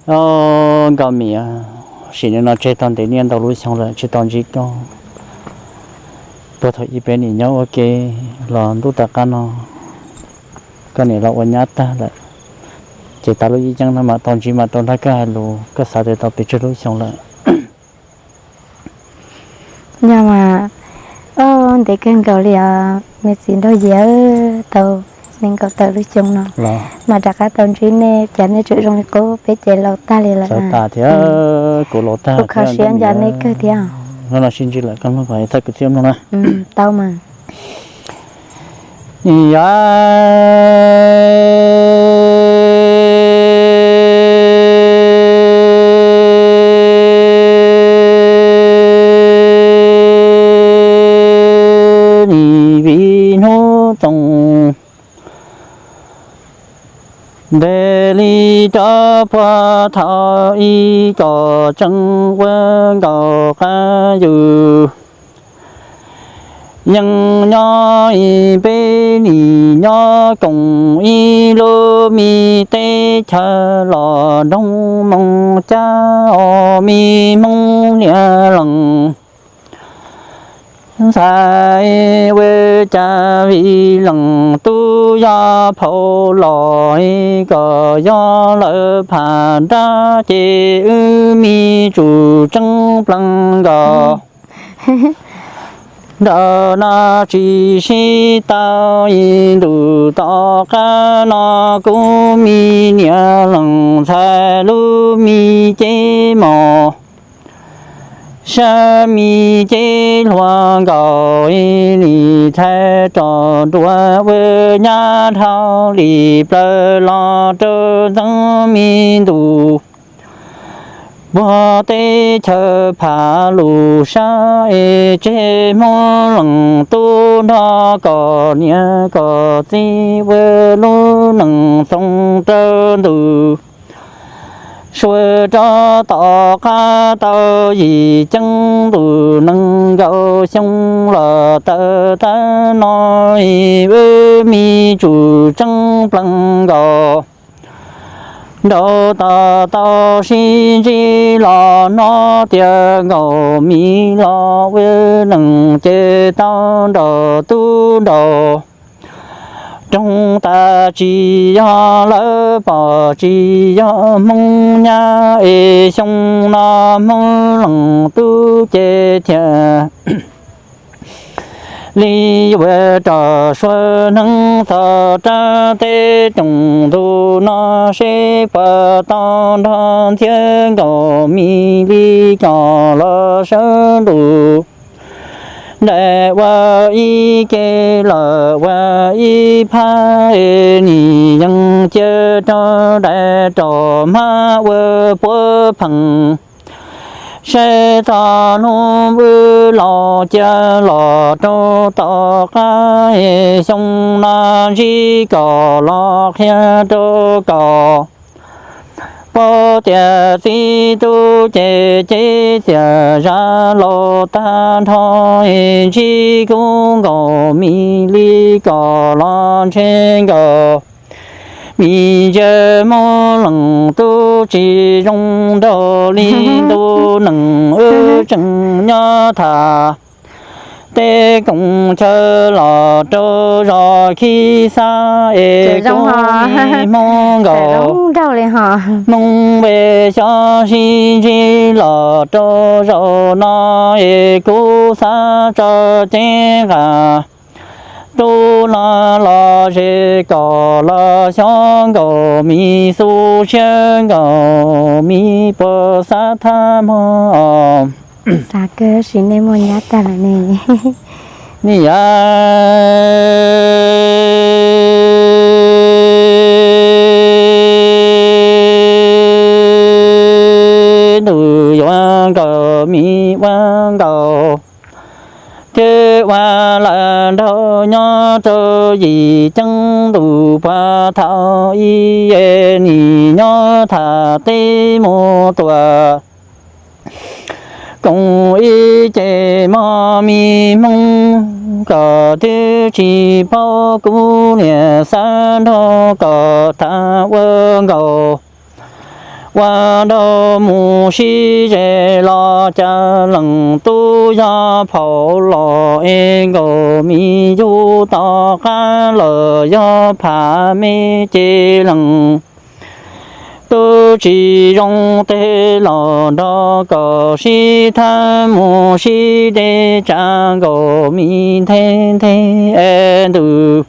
Os, Nkauj Mim, sim neej no tseg tau ntev niaj ntau lub xyoo lawm tsis tau ntsib koj. Puag thaum ub peb nim nyob ua ke los ntuj tom qab no koj nim los ua nyab tag lawm, ces tas lub yeeb ceeb no mam tau ntsib mam tau nrog koj hais lus, koj xav tias tau pes tsawg lub xyoo lawm? Yog mas, o, ntev kawg nkaus li os me txiv Nraug Yias, tau nees nkaum tawm lub xyoo no mas rov qab tau ntsib nej, cas nej tseem zoo li qub, peb ces laus tag li lawm. Kuv laus tag, kuv kho siab nco nej kawg thiab. Hnub no sib ntsib lawm koj mloog kom thawj kwv tij mloog na. Tau mas. Yog nim vim hnub txoos ntev li rov puag thaum ub kom tseeb ua nkaus qab yus yeej nyob ib peb nim nyob koom ib lub me teb chaws los nroog Hmoob Cab, o, me Hmoob niam leej ntxhais, ua cas vim leej tub yog phauj los kom yog lawv pham nrab ces wb me tsum tseeb plees nkaus. Nram no tsis sib tau ib ntus tom qab no kuv me niam leej ntxhais lub me cev mos sab me cev hluas nkaus ib nim txhais rov nruas ua nyab dhau li plaws los rau ntxeev me ntus puag teb chaws pham lus sab es tseg Hmoob leej tub nrog kom niam kom txiv ua lub neej xoo rau ntu sua rov tom qab tau yim ceeb ntus nees nkaum xyoo los tawm tag no wb me tsum tseeb plees nkaus. Nraud tos tau sib ntsib los hnov tias Nkauj Mim los ua neej ces tau nraum tub nraum roog tas tsis yog lawv pom tsis yog Hmoob nyab es xyoo no Hmoob leej tub ces thiaj li yuav rau suav neeg txog rau teb coom ntu no seb puas tau nrog ntxhiab Nkauj Mim li coj los sawv ntuj ntais ua ib ke lawm ua ib phab es nim yeej cia rau dais rau hmab ua puav pheej saib txog hnub wb laus cia los rau tom qab es xyoo no ntsib kom los qhia rau kom paub tias txiv tub ces cev txias zam laus tag nrho es ntsib kuv Nkauj Mim li kom los ntshe Nkauj Mim ntsia Hmoob leej tub tsis zoo nraug li ntu neej wb tseem nyob tham teb koom chaw los rau zos Khib Xab es kuv Hmoob Nkauj Hmoob npe xyov sib ntsib los rau zaum no es kuv xav tso cev nqa tub no los ze kom los xyov Nkauj Mim xub siab Nkauj Mim puas xav thab mog. Xav kawg sis nej muaj nyab tag lawm ne. Ni yam ntuj yuav Nkauj Mim ua nkaus thiab ua lawm nraug nyob rau yim ceeb ntuj puag thaum ub es nim nyob tham teb mus tuaj koom ib ce mog me Hmoob kom twb tsis paub kuv niam xav nrog kom tham ua nkaus Ua nraug mus sib ze los cas leej tub yog phaum los es nkaus mi yug tom qab los yog pham me ces leej tub tsis zoo tej los nrog kom sib thab mus sib de tsa nkaus mi nthe nthe es ntws.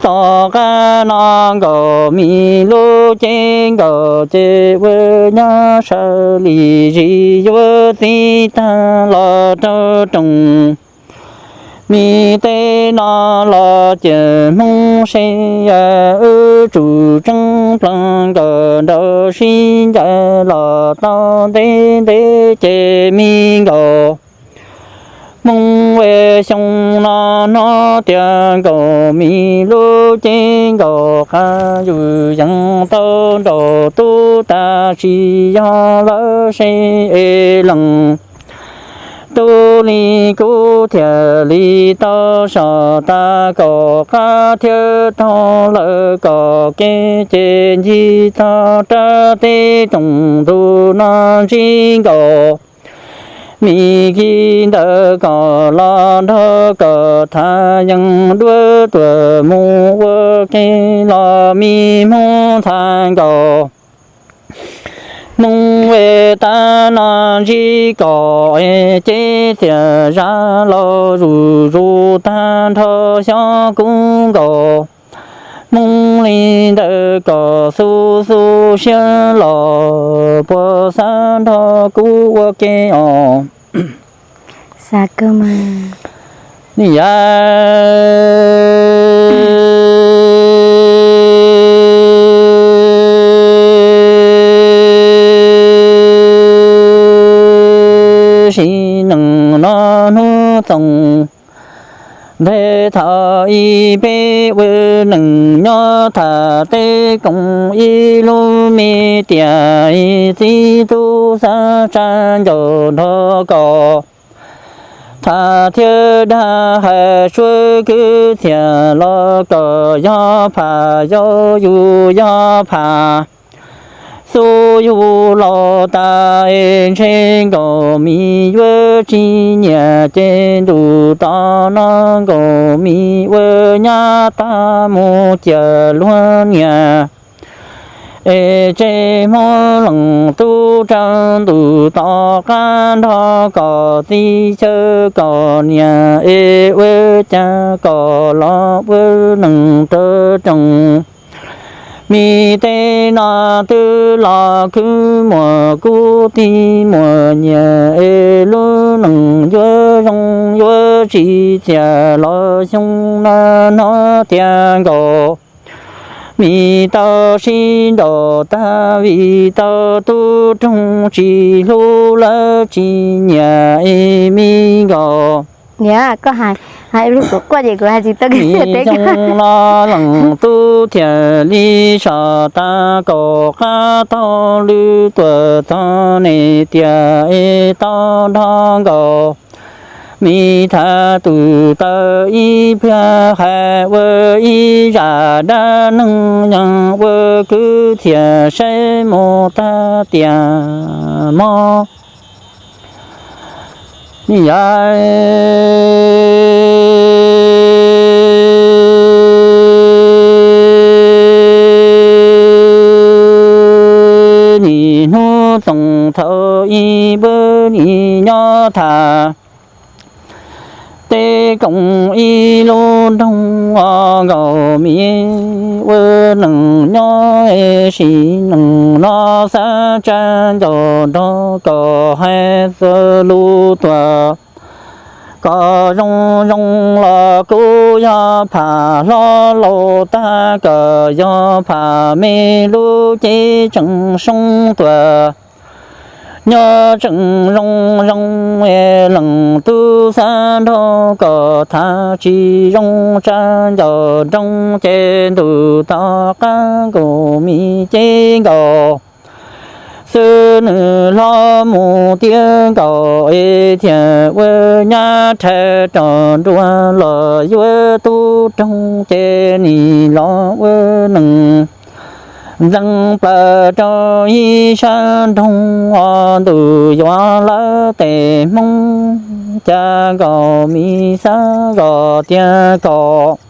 Tom qab no nkaus mi lub cev nkaus ces ua nyab sawv li zis yuav txij tag los raug roos. Mi tej no los ces Hmoob seb wb tsum tseeb plaws nkawd nrog sib ncaim los tau ntev ntev ces mi nkaus. Hmoob ua xyoo no hnov tias nkaus mi lub cev nkaus qab yus yees tau nraum tub tas tsis yog lawv seb es leej tub li kuv thiaj li tau so tas kom qab thiab taug lawv kom kev ces ncig tog rau tej rooj ntuj no ntsib nkaus. Mi kis ntawd kom los nrog kom thav yees duab tuam mus ua ke los mi Hmoob ntxhais nkaus. Hmoob ua tab no ntsib kom es cev txias zab los zuj zus tag nrho xyob kub nkaus. Hmoob li ntawd kom xub xub siab los puas xav nrog kuv ua ke os. Xav kawg mas. Ni yam sim neej no hnub txoos nthe thaum ib peb ua neej nyob tham tej koom ib lub me tiam ib txiv tub xav tsa ncaus nrog kom tham thiab dag hais suab kwv txhiaj los kom yog pham yau yus yog pham. Xub yus laus tas es ntshe nkaus mi yuav tsis nyiam ces ntuj tom no nkaus mi ua nyab tag mus cia luag niam. Es tseg Hmoob leej tub rau ntuj tom qab nrog kom txiv xyaw kom niam es ua cas kom los ua neej raug roos. Mi tej no twb los khwv muaj kub tij muaj nyiam es lub neej yuav zoo yuav tsis txias los xyoo no hnov tias nkaus mi tau sib nraus tag vim tau tub roog tsis hlub lawv tsis nyiam es mi nkaus. Niam, koj hais, hais lub kuv quaj ces kuv hais tsis tau. Xyoo no leej tub thiaj li so tas kom qab taug lw tuaj txog ne tias es tau nrog nkaus. Mi thav tus taw ib pliag hais ua ib zaj dab neeg nyoog ua kwv txhiaj saib mus tag tias mob. Yam nim hnub txoos thaum ib peb nim nyob tham tej koom ib lub nroog os nkaus mi ua neej nyob es sim neej no xav tsa ncaus nrog kom hais txhua lus tuaj kom zoo zoo los kuv yog pham hlob laus tag kom yog pham me lub cev tseem soob tuaj. Nyob tseem zoo zoo es leej tub xav nrog kom thav tsis zoo tsa ncaus nroog ces ntuj tom qab nkaus mi cev nkaus xwb nws hlob mus tiav nkaus es thiaj ua nyab rhais rau nruab los yuav tub roog ces nim los ua neej ntxeev plaws rau ib sab nroog, o ntuj yuav lawv tes Hmoob, cas Nkauj Mim xav zoj tias kom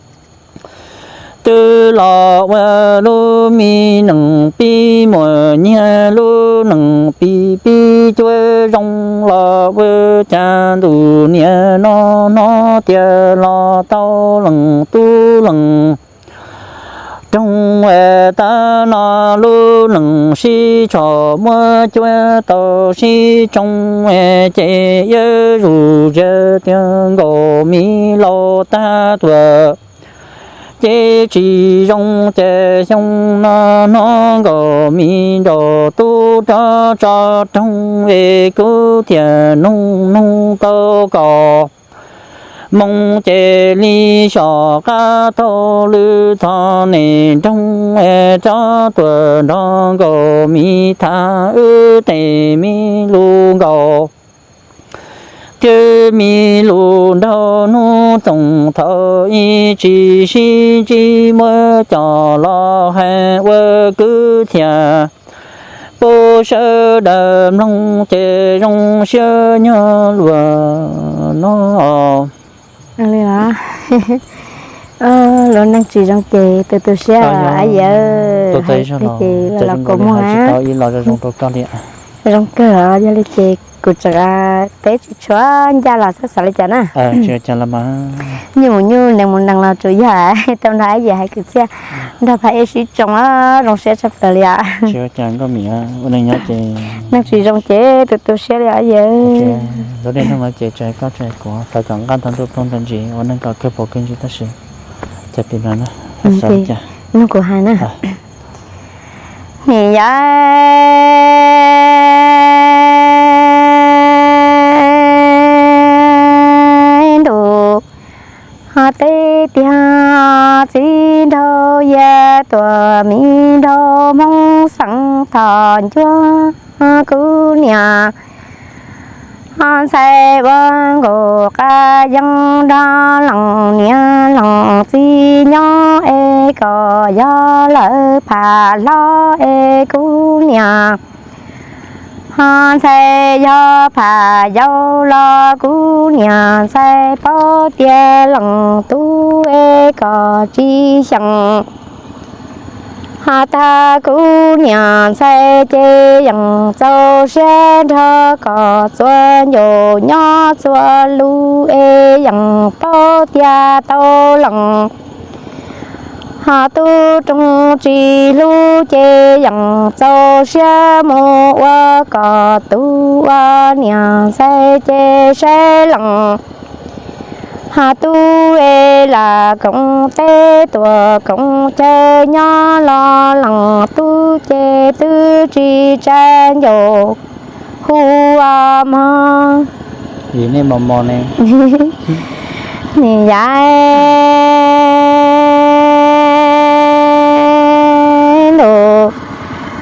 twb los ua lub me neej pib muaj nyiaj, lub neej pib pib cuab zoo los ua cas ntuj niaj no hnov tias los tau leej tub leej roog, tab no lub neej sib tshom muab cuab tau sib tsoo, ces yuav zus zia tias Nkauj Mim laus tag tuaj ces tsis zoo, ces xyoo no hnov Nkauj Mim nrog tub rog tso roog, es kuv thiaj nug nug tau kom moo, ces li xyom qab taug lw txog nej nroog, es rov tuaj nrog Nkauj Mim tham wb tej me lus nkaus thiab me lus nraug hnub txoos thaum ub tsis sib ntsib, muab coj los hais ua kwv txhiaj pub sawv daws mloog, ces zoo siab nyob luaj no. Luag neej tsis zoo ces tu tu siab, yawg, ces los kua muag. Zoo kawg, yog li ces kuv tseem, peb tsis tshua ncaj los xav xav li cas na. Nyuj mus nyuj, nees mus nees los tsuas yog tau nrog yawg hais kwv txhiaj, nrog pab eb sib tsoo, zoo siab tshaj plaws li os. Neej tsis zoo ces tu tu siab li os yawg. Lub niaj hnub no ces tsis hais koj tsis hais kuv, xav kom nqaj ntaug ntuj ploog ntaug ntsis, ua neej kom kawg paus kawg ntsis tab sis, cas pim no na, nug kuv hais na. Nim yav ntuj ho teb tiag, txiv nraug yaj tuam, me nraug Hmoob xeem thom ncuab kuv niam. Ho ntxhais ua nkaus qab yeeb nrog leej niam leej txiv nyob es kom yog lawv pham hlob es kuv niam. Ho ntxhais yog pham yau los kuv niam ntxhais paub tias leej tub es kom tsis xyeem. Ho tag kuv niam ntxhais ces yeej txaus siab nrog kom txua ncauj nyob txua lus es yeej paub tias tau leej. Ho tub roog tsis hlub ces yeej txaus siab mus ua kom tub ua niam ntxhais ces saib leej. Ho tub es lam koom teb tuam koom chaw nyob los leej tub ces twb tsis tsa ncauj hu os mog. Nim yav ntuj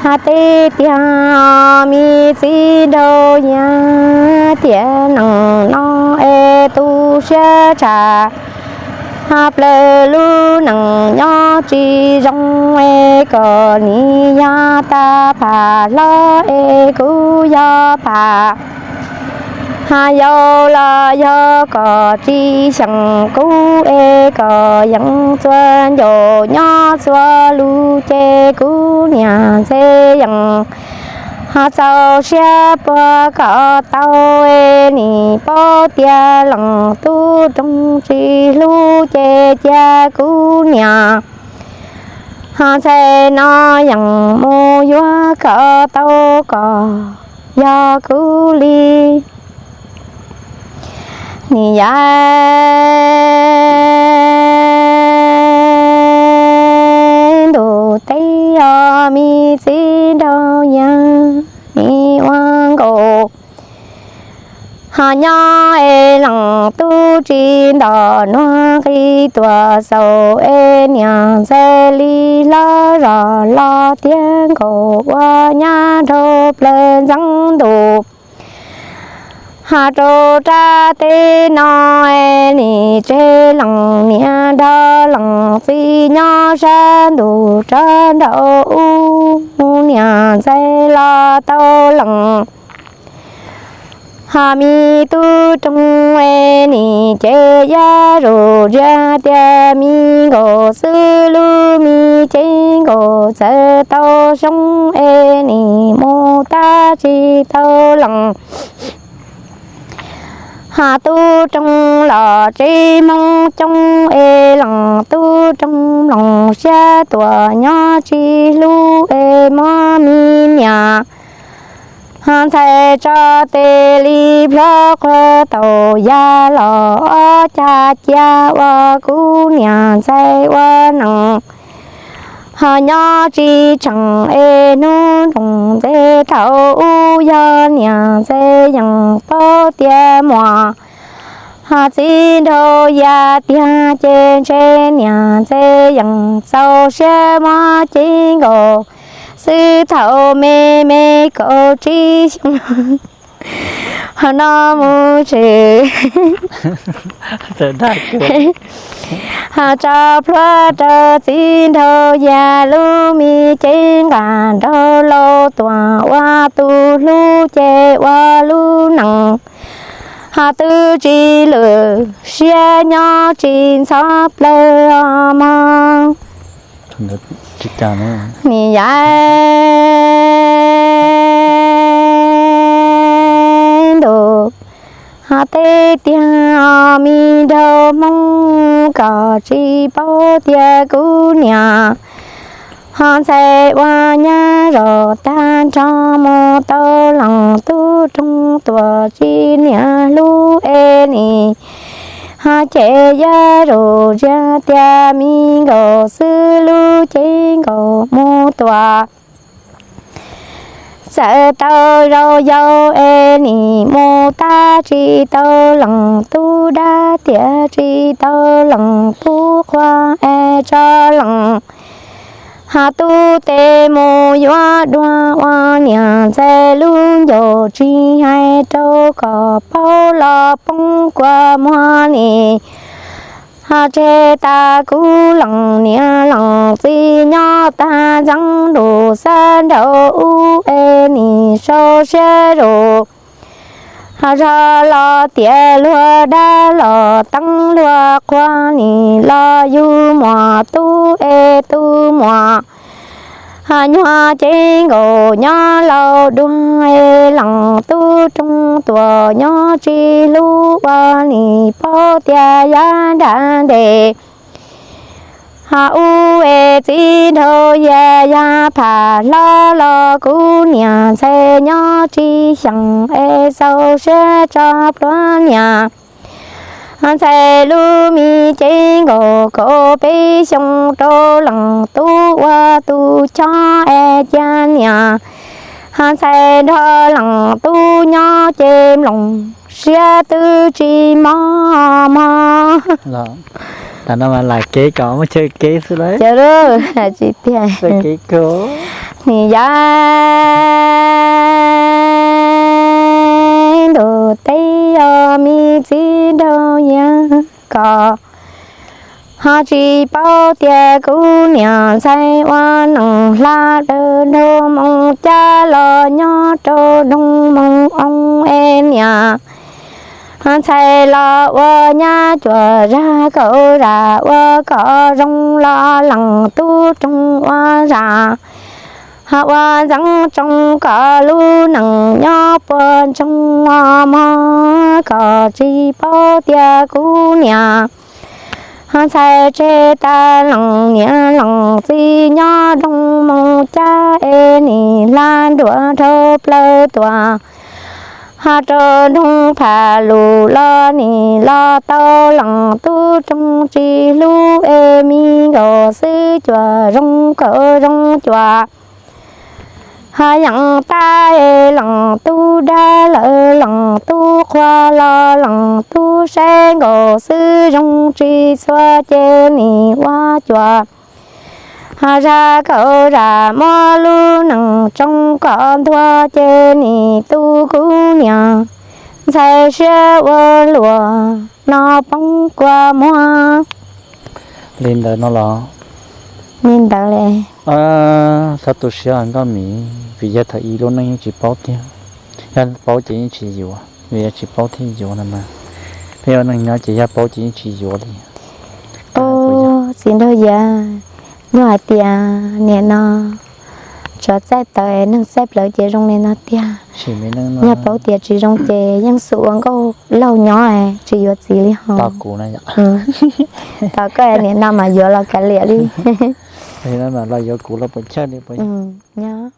ho teb tiag, me txiv nraug yaj, tiam neej no es tu siab tshaj. Ho plaws lub neej nyob tsis zoo es kom nim yog tag pham hlob es kuv yog pham ho yau los yog kom tsis xyeem kuv es kom yeej txua ncauj nyob txua lus ces kuv niam ntxhais yeej ho txaus siab puag kom tau es nim paub tias leej tub roog tsis hlub ces cia kuv niam ho ntxhais no yeej mus yuav kom tau kom yog kuv li. Nim yav ntuj teb os, me txiv nraug yaj, nim ua nkaus ho nyob es leej tub tsis nto nuag nqi tuaj xaus es niam ntxhais li hlob zog los tiav nkaus ua nyab dhau plaws ntxeev ntuj. Ho rau rab teb no es nim tseg lees niam nrog lees txiv nyob sab ntuj rov nraum ub, niam ntxawm los tau lees. Ho me tub roog es nim ces yaj zus ntsia tias me nkaus xwb lub me cev nkaus txawm tau xyoo es nim mus tab tsis tau lees. Ho tub roog los tsev hmoob coob es lees tub roog mloog siab tuam nyob tsis hlub es muab me niam. Ho ntxhais tso tes li plhuav qhuav tau ya los ob cag cia ua kuv niam ntxhais ua neej. Ho nyob tsis tseem es hnub nroos ntxes thaum ub yog niam ntxhais yeej paub tias muaj. Ho txiv nraug ya tiag ces ntshe niam ntxhais yeej txaus siab muab cev nkaus xwb thaum me me kaum tsib xyoo. Ho no mus tshwm. Ho tso plhuav rau txiv nraug ya lub me cev nqa nraug laus tuam ua tus hlub ces ua lub neej. Ho twb tsis lwm siab nyob tsis ntxhov plaws os mog. Nim yam ntuj, ho teb tiag os me nraug hmoob kom tsis paub tias kuv niam. Ho ntxhais ua nyab zov tag nrho mus tau lees tub roog tuam tsis niam hlub es nim. Ho ces yaj zus ntsia tias me nkaus xwb lub cev nkaus mus tuam. Txawm tau zaus yau es nim mus tab tsis tau lees tub dab tiam tsis tau lees tub qhua es tso lees. Ho tub tes mus yuav dua ua niam ntxhais lub ncauj tsis hais rau kom paub los poob kua muag nim. Ho tseg tas kuv lees niam lees txiv nyob tag ntxeev ntuj xab nraud ub es nim sau siab zus. Ho zog los tias luag dab los teeb luag qhua nim los yug muam tub es tub muam. Ho nyuag cev nkaus nyob laus dua es lees tub roog tuam nyob tsis hlub ua nim paub tias yav nram ntes. Ho ub es txiv nraug ya ya pham hlob los kuv niam ntxhais nyob tsis xyeem es xaus siab tso plhuav niam. Ho ntxhais lub me cev nkaus kaum peb xyoo rau lees tub ua tus chob es cia niam. Ho ntxhais nrog lees tub nyob ces mloog siab twb tsis mob mog. Tam no mas lam kev kom muaj chaw kev xwb lauj. Tsis tiag. Nim yam ntuj teb os me txiv nraug yag kom. Ho tsis paub tias kuv niam ntxhais ua neej hla daws nrog moo cab los nyob rau nroog moo oo es niam. Ho ntxhais los ua nyab cuam zag kaum zam ua kom zoo los lees tub roog ua zam. Ho ua ntxeev tsoo kom lub neej nyob puag ntsoog os mog kom tsis paub tias kuv niam. Ho ntxhais tseg tas lees niam lees txiv nyob nroog moo cab es nim hla nruas dhau plaws tuam. Ho rau nroog pham lus los nim los tau lees tub roog tsis hlub es me nkaus xwb cuam zoo kaum zoo cuam. Ho yeem tab es lees tub dab lawm lees tub qhua los lees tub saib nkaus xwb zoo tsis txhua ces nim ua cuam. Ho zag kaum zam muab lub neej tsoo kom ntuag ces nim tu kuv niam. ntxhais siab ua luam no poob kua muag. Li ntawd no los? Li ntawd li. Txhob tu siab Nkauj Mim, vim yog thaum ub lub neej yeej tsis paub tiag. Yog paub ces yeej tsis yuav, vim yog tsis paub thiaj yuav no mas. Peb ua neej nyob ces yog paub ces yeej tsis yuav li. Txiv nraug Yias, yog hais tias nim no tso txaij tawv es neeg txaij plawv ces zoo li no tiag. Yog paub tias tsis zoo ces yeej xub ua nkauj laug nyob, tsis yuav txiv li ho. Tos koj nim no mas yuav los kav liam li. Los yuav kuv los puas chawj li puas nyob?